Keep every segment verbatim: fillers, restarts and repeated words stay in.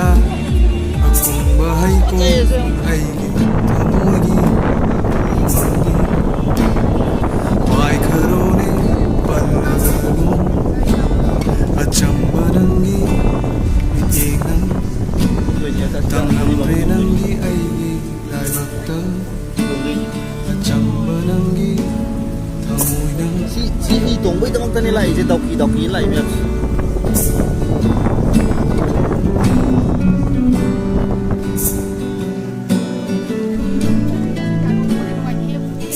ꯑꯀꯨꯡꯕ ꯍꯩꯀꯣꯜ ꯑꯩꯒꯤ ꯊꯃꯣꯏꯒꯤ ꯏꯃꯥꯡꯒꯤ ꯄꯥꯏꯈꯔꯣꯅꯦ ꯄꯜꯂꯒꯅꯨ ꯑꯆꯝꯕ ꯅꯪꯒꯤ ꯃꯤꯠꯌꯦꯡꯅ ꯇꯝꯂꯝꯂꯦ ꯅꯪꯒꯤ ꯑꯩꯒꯤ ꯂꯥꯏꯕꯛꯇ ꯑꯆꯝꯕ ꯅꯪꯒꯤ ꯊꯃꯣꯏꯅ ꯁꯤ ꯁꯤ ꯍꯤ ꯇꯣꯡꯕꯩꯗꯃꯛꯇꯅꯦ ꯂꯥꯛꯏꯁꯦ, ꯗꯥꯎꯀꯤ ꯗꯥꯎꯀꯤ ꯂꯥꯛꯏ ꯃꯌꯥꯝꯁꯦ꯫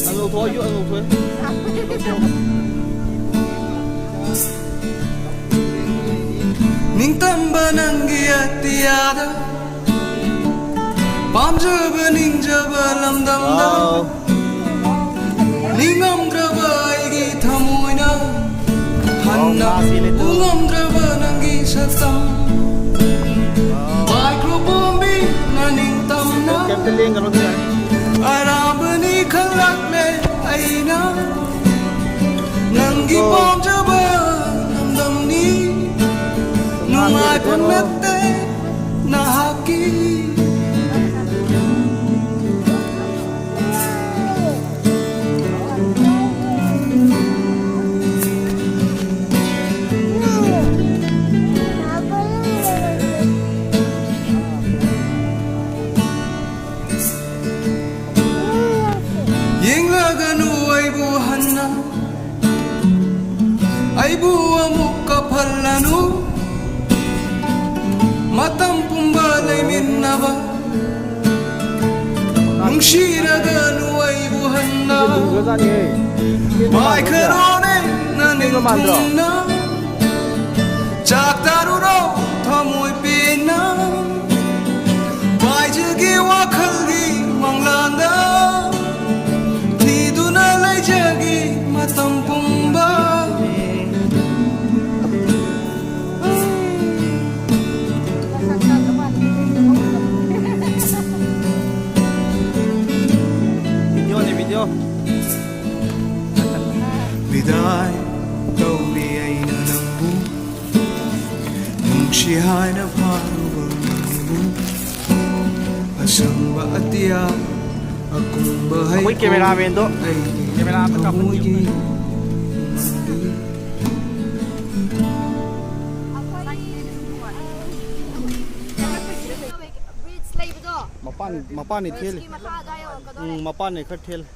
ꯑꯉꯧꯊꯣꯛ ꯑꯌꯨꯛ ꯑꯉꯧꯊꯣꯛ꯫ ꯅꯤꯡꯇꯝꯕ ꯅꯪꯒꯤ ꯑꯇꯤꯌꯥꯗ ꯄꯥꯝꯖꯕ ꯅꯤꯡꯖꯕ ꯂꯝꯗꯝꯗ ꯅꯤꯡꯉꯝꯗ꯭ꯔꯕ ꯑꯩꯒꯤ ꯊꯃꯣꯏꯅ ꯍꯟꯅ ꯎꯉꯝꯗ꯭ꯔꯕ ꯅꯪꯒꯤ ꯁꯛꯇꯝ ꯄꯥꯏꯈ꯭ꯔꯣ ꯄꯣꯝꯕꯤꯅ ꯅꯤꯡꯇꯝꯅ ꯑꯔꯥꯕꯅꯤ ꯈꯜꯂꯛꯂꯦ ꯑꯩꯅ ꯅꯪꯒꯤ ꯄꯥꯝꯖꯕ ꯂꯝꯗꯝꯅꯤ ꯅꯨꯡꯉꯥꯏꯐꯝ ꯅꯠꯇꯦ ꯅꯍꯥꯛꯀꯤ ꯌꯦꯡꯂꯒꯅꯨ ꯑꯩꯕꯨ ꯍꯟꯅ ꯑꯩꯕꯨ ꯑꯃꯨꯛ ꯀꯞꯍꯜꯂꯅꯨ ꯃꯇꯝ ꯄꯨꯝꯕ ꯂꯩꯃꯤꯟꯅꯕ ꯅꯨꯡꯁꯤꯔꯒꯅꯨ ꯑꯩꯕꯨ ꯍꯟꯅ ꯄꯥꯏꯈꯔꯣꯅꯦ ꯅꯅꯤꯡꯊꯨꯡꯅ ꯆꯥꯛ ꯇꯥꯔꯨꯔꯣ ꯊꯃꯣꯏ ꯄꯦꯟꯅ ꯄꯥꯏꯖꯒꯦ ꯋꯥꯈꯜꯒꯤ ꯃꯪꯂꯥꯟꯗ ꯊꯤꯗꯨꯅ ꯂꯩꯖꯒꯦ ꯃꯇꯝ ꯄꯨꯝꯕ ꯕꯤꯗꯤꯑꯣꯅꯦ ꯕꯤꯗꯤꯑꯣ꯫ ꯕꯤꯗꯥꯏ ꯇꯧꯔꯤ ꯑꯩꯅ ꯅꯪꯕꯨ ꯅꯨꯡꯁꯤ ꯍꯥꯏꯅ ꯐꯥꯔꯨꯕ ꯁꯪꯕ ꯑꯇꯤꯌꯥ ꯑꯀꯨꯝꯕ ꯍꯩ ꯑꯩꯈꯣꯏ cameraman ꯗꯣ ꯑꯩꯒꯤ camera ꯑꯃ ꯀꯥꯞꯍꯟꯕꯤꯌꯨ꯫ ꯊꯃꯣꯏꯒꯤ ꯕ꯭ꯔꯤꯖ ꯂꯩꯕꯗꯣ꯫ ꯃꯄꯥꯟ, ꯃꯄꯥꯟꯅꯤ ꯊꯦꯜꯂꯤ꯫ ꯕ꯭ꯔꯤꯖꯀꯤ ꯃꯈꯥ ꯑꯗꯥꯏ ꯌꯧꯔꯛꯀꯗꯧꯔꯦ꯫ ꯎꯝ, ꯃꯄꯥꯟꯅꯤ ꯈꯔ ꯊꯦꯜꯂꯤ꯫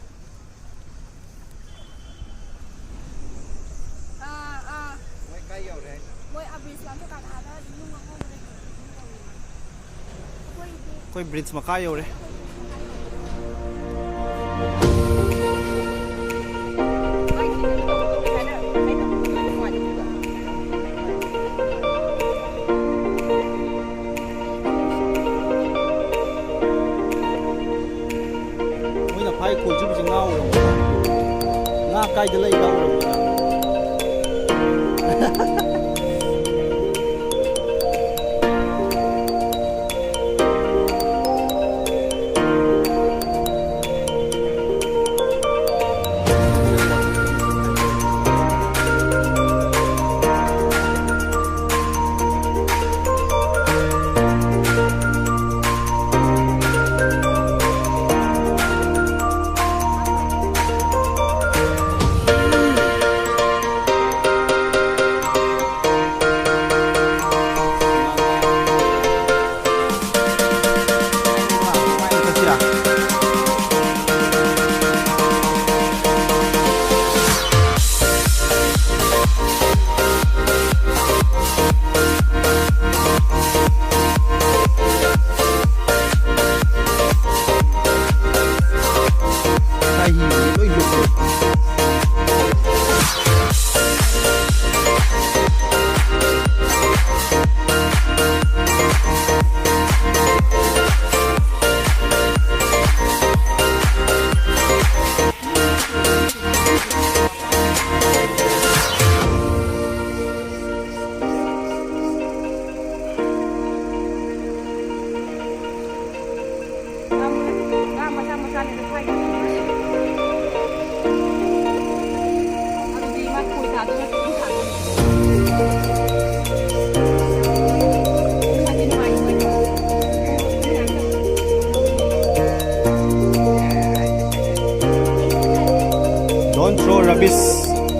ꯑꯥ, ꯑꯥ꯫ ꯃꯣꯏ ꯀꯥꯏ ꯌꯧꯔꯦ ꯍꯥꯏꯅꯣ? ꯃꯣꯏ ꯑꯥ ꯕ꯭ꯔꯤꯖ ꯂꯥꯟꯊꯣꯛꯀꯥꯟꯗ ꯑꯥꯗ ꯅꯨꯡ ꯑꯉꯧꯕ ꯂꯩꯕꯗꯣ ꯑꯗꯨꯝ ꯇꯧꯋꯦ꯫ ꯑꯩꯈꯣꯏꯗꯤ ꯑꯩꯈꯣꯏ ꯕ꯭ꯔꯤꯖ ꯃꯈꯥ ꯌꯧꯔꯦ꯫ ꯃꯣꯏꯅ ꯐꯥꯏ ꯈꯣꯏ ꯆꯨꯞꯄꯤꯁꯦ ꯉꯥ ꯎꯔꯝꯒꯅꯤ꯫ ꯉꯥ ꯀꯥꯏꯗ ꯂꯩ ꯉꯥ ꯎꯔꯝꯒꯅꯤ꯫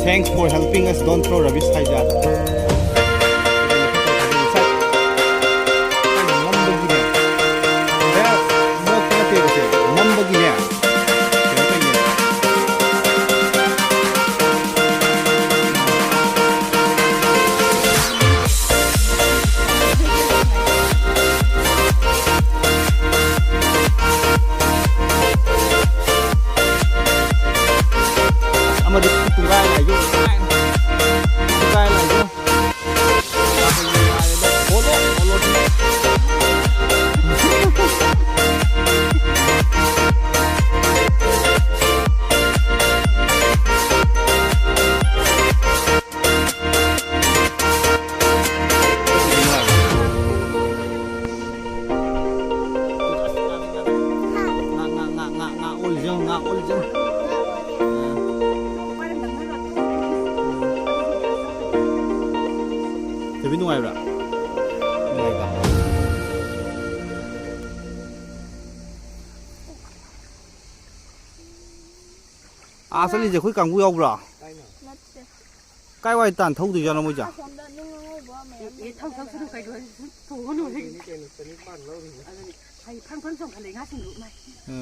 Thanks for helping us, don't throw rubbish ꯍꯥꯏꯖꯥꯠꯂ? ꯅꯝꯕꯒꯤꯅꯦ꯫ ꯅꯣꯛꯄ ꯅꯠꯇꯦꯕ ꯁꯦ꯫ ꯅꯝꯕꯒꯤꯅꯦ꯫ ꯀꯩꯅꯣ ꯇꯧꯔꯤꯅꯦ꯫ ꯑꯃꯗꯤ ꯇꯨꯡꯒꯥꯏ ꯂꯥꯏꯁꯨ꯫ ꯇꯨꯡꯒꯥꯏ ꯂꯥꯏꯁꯨ꯫ ꯍꯣꯂꯣ, ꯍꯣꯂꯣ꯫ ꯉꯥ, ꯉꯥ, ꯉꯥ, ꯉꯥ, ꯉꯥ ꯑꯣꯜꯂꯤꯁꯦ ꯌꯦꯡꯉꯨ, ꯉꯥ ꯑꯣꯜꯂꯤꯁꯦ ꯌꯦꯡꯉꯨ꯫ ꯊꯣꯏꯕꯤ ꯅꯨꯡꯉꯥꯏꯕ꯭ꯔꯥ? ꯅꯨꯡꯉꯥꯏꯕ꯫ ꯑꯥ ꯆꯠꯂꯤꯁꯦ ꯑꯩꯈꯣꯏ ꯀꯥꯡꯕꯨ ꯌꯥꯎꯕ꯭ꯔꯣ? ꯅꯠꯇꯦ꯫ ꯀꯥꯏ ꯋꯥꯏ ꯇꯥꯟ ꯊꯧꯗꯣꯏꯖꯥꯠꯅꯣ ꯃꯣꯏꯁꯦ? ꯑꯁꯣꯝꯗ ꯅꯨꯡ ꯑꯉꯧꯕ ꯃꯌꯥꯝ ꯑꯦ, ꯊꯧ, ꯊꯧ, ꯊꯧ, ꯀꯩꯗꯧꯔꯒꯦ? ꯊꯣꯡꯉꯨꯅꯨ, ꯍꯦꯛ꯫ ꯑꯗꯨꯅꯤ, ꯍꯥꯏꯗꯤ ꯐꯪ ꯐꯪ ꯆꯣꯡꯈꯠꯂꯛꯑꯦ ꯉꯥꯁꯤꯡꯗꯨ, ꯏꯃꯥꯏ꯫ ꯎꯝ꯫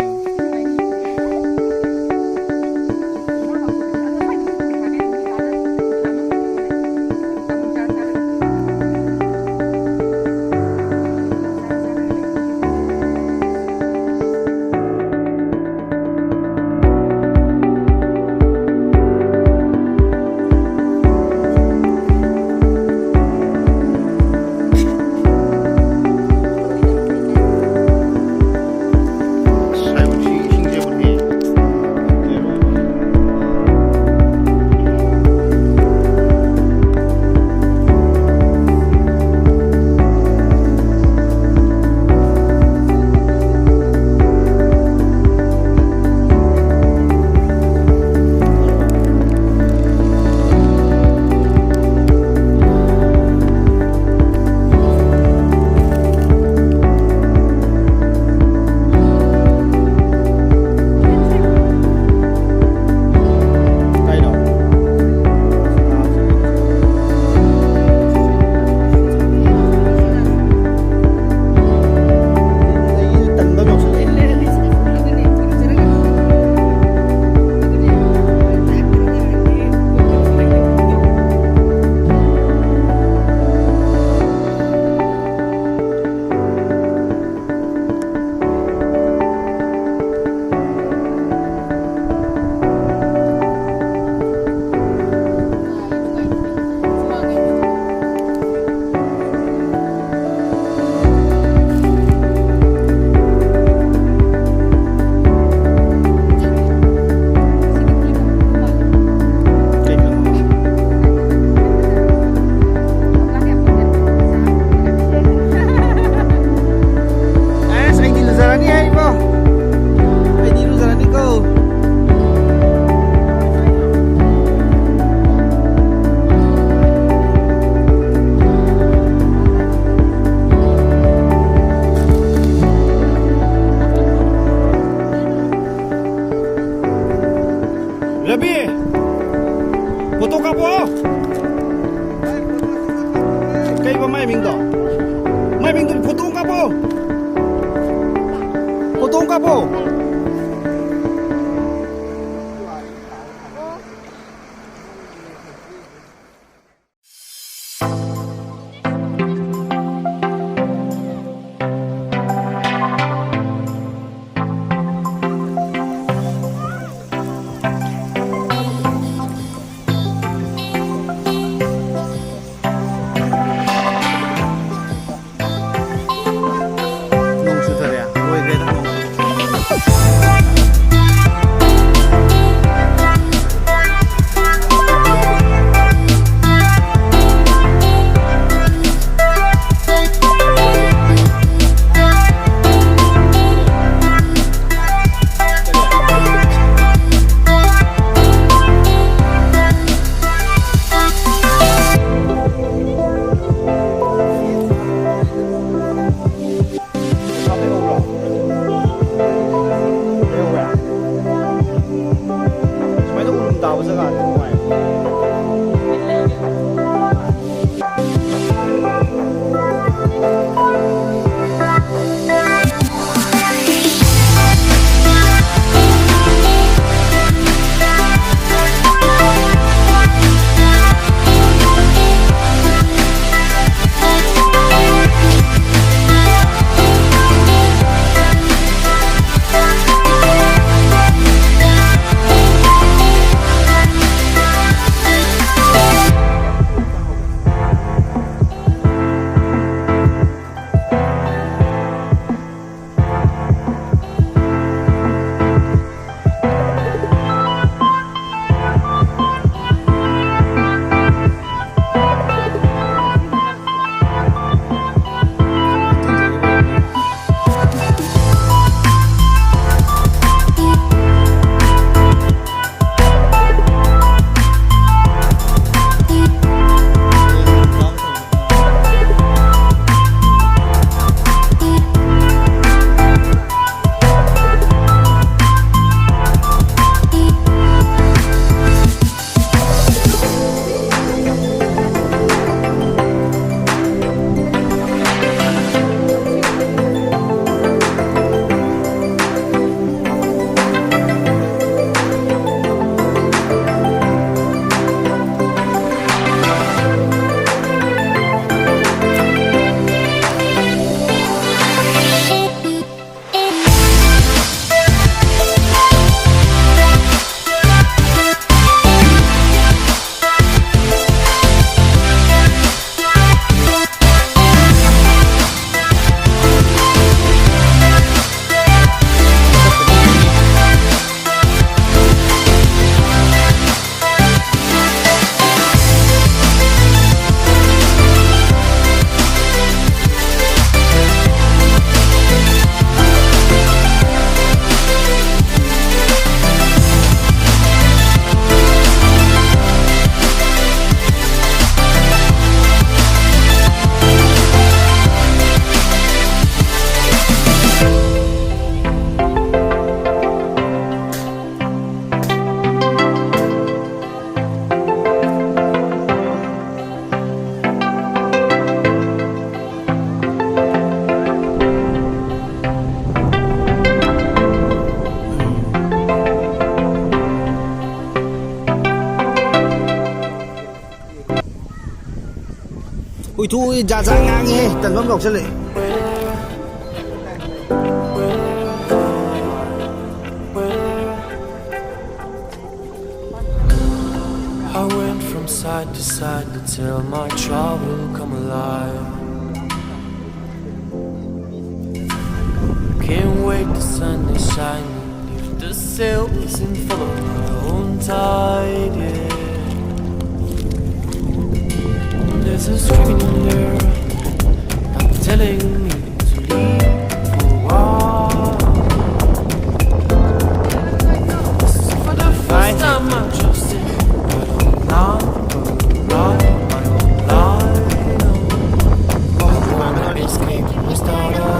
ꯁꯥꯏꯕꯨꯛꯁꯤ ꯏꯁꯤꯡꯁꯦ ꯍꯨꯠꯂꯤ꯫ ꯑꯣ꯫ ꯅꯣꯡ ꯆꯨꯊꯔꯛꯑꯦ꯫ ꯂꯣꯏꯈ꯭ꯔꯦꯗ ꯅꯣꯡ꯫ ꯇꯨ ꯖꯥꯠ ꯖꯥꯠ ꯉꯥꯡꯉꯦꯍꯦ, ꯇꯟꯕ ꯑꯃ ꯌꯥꯎꯁꯜꯂꯛꯑꯦ꯫ I went from side to side to tell my trouble come alive. Can't wait the sun to shine and lift the sails and follow my own tide, yeah. There's a screaming in there, I'm telling me to leave for a while. This is for the first time I'm trusting, but I'm not gonna ride my own line. Oh, I wanna escape the start of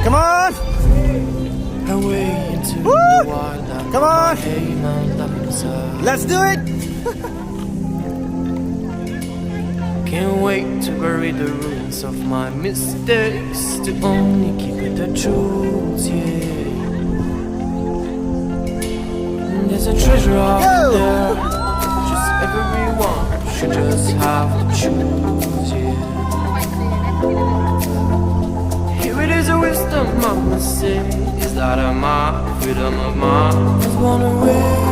Come on! Away into the wild. Come on! Hey, man, that was, uh, Let's do it! Can't wait to bury the ruins of my mistakes. To only keep it the truth, yeah. And there's a treasure out Yo! there. Just everyone should just have to choose, yeah. Here it is, a wisdom I must say, is that of my freedom of mind is gone away.